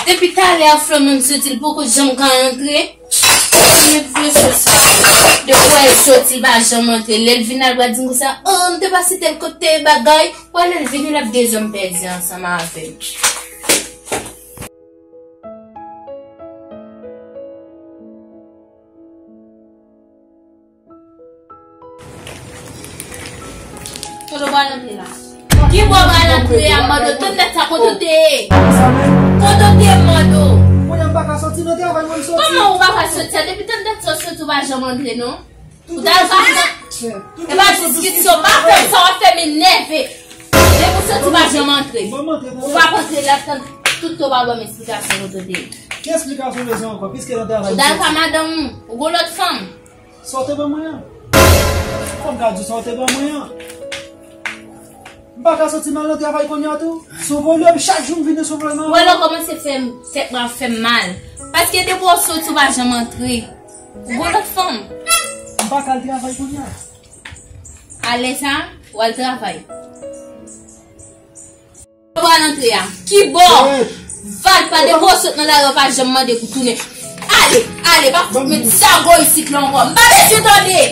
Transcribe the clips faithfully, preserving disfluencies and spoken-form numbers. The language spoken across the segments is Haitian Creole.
Depi talè a Flo menm soti, l poko janm ka antre. Mwen vle soti. Depi w wè l soti, l pa janm antre. Lè l vin la, l pral di m konsa, "Oh, m te pase tèl kote bagay." Wè lè l vini, l ap dezòm pèdi ansanm avè m. Kote w pral antre la? Ki bò w pral antre a, mando? Tann dat sa, kote w te ye? Kote w te ye, mando? Kounye a m pa ka soti nan travay, mwen m soti. Kòman ou pa ka soti a? Depi tann dat sa w soti, ou pa janm antre, non? Ou ta pa nan. E pa diskisyon, pa fè sa w ap fè m enève. Depi w soti, ou pa janm antre. Ou p ap antre la, tann tout tan w pa ban m esplikasyon kote w te ye. Ki esplikasyon w bezwen ankò? Piske nan travay ou ta ka madanm ou, ou gon lòt fanm. Sa w te ban mwen an? Fò m ka di w sa w te ban mwen an. M pa ka soti m al nan travay kounye a tou. Sou vòlè, chak jou m vini sou vòlè. Ou wè lè w kòmanse fè m, tèt mwen ap fè m mal. Paske depi w soti, ou pa janm antre. Ou gon lòt fanm. M pa ka al travay kounye a. Alè sa, w al travay. Ou pral antre a. Ki bò? Val pa depi w sot nan lari, w pa janm mande pou tounen. Ale, ale, pa fout met zago isit la ankò. M pa bezwen tande!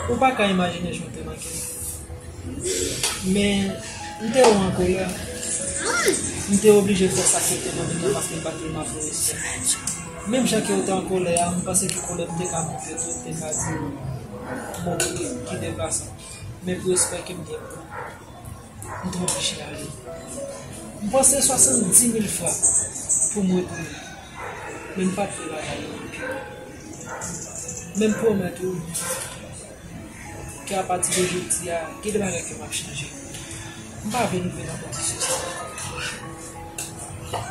Ou pa ka imajine jan w te manke m. Men, m te wè w an kolè. M te oblije fè sa ke w te mande m nan paske m pa t renmen ap respè. Menm jan ke w te an kolè a, m panse ke kolè m te ka koupe tou, m te ka di w, bon, kite pase. Men pou respè ke m gen pou ou, m te oblije ale. M panse swasanndimil fwa pou m retounen. Men m pa t vle bagay yo anpil. Men m pwomèt ou ke apati de jodi a, gen de bagay ke m ap chanje. M pa vle nou vin nan kondisyon sa ankò.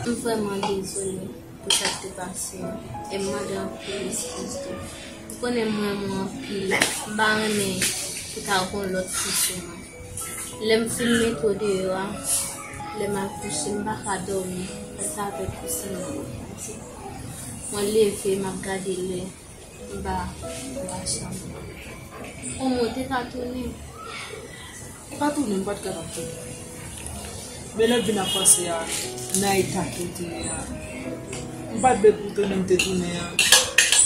M vrèman dezole pou sa k te pase a, e m mande anpil eskiz tou. Ou konnen m renmen w anpil, m pa renmen pou ta gon lòt fi sou mwen. Lè m fin mete w deyò a, lè m al kouche, m pa ka dòmi, paske avèk ou sèlman mwen pati. Mwen leve, m ap gade lè, m pa, m pa chanm. Kòman w te ka tounen? M pa tounen, m pa t kapab tounen. Men lè m vin ap panse a, nan eta ke w te ye a, m pa t vle pou tounen m te tounen an,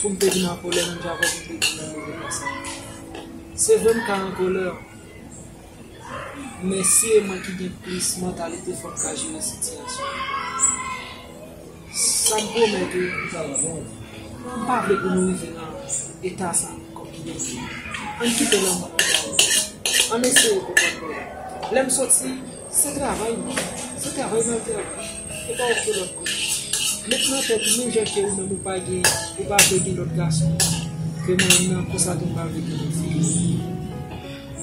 pou m te vin an kolè menm jan avèk ou m te tounen m te vin konsa. Se vre m ka an kolè, men si e mwen ki gen plis mantalite, fò m ka jere sitiyasyon an. Sa m pwomèt ou, m pa vle pou nou rive nan eta sa ankò ki gen. Ann kite lanmou pou nou. Ann eseye konprann nou. Lè m soti, se travay mwen. Se travay mwen al travay. E pa okenn lòt kote. Met nan tèt ou, menm jan ke ou menm ou pa gen, ou pa vle gen lòt gason ke mwen menm nan, konsa tou m pa vle gen lòt fi.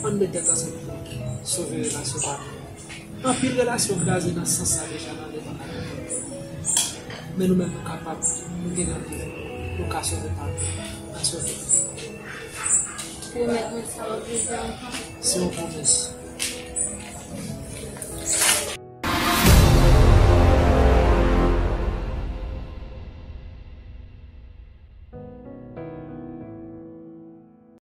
Ann met tèt ansanm pou nou sove relasyon pa nou. Anpil relasyon kraze nan sans sa deja nan lemonn. Men nou menm nou kapab, nou gen nan nou, nou ka sove pa nou. Ann sove. Pwomèt mwen sa w ap rive ankò. Se yon pwomès.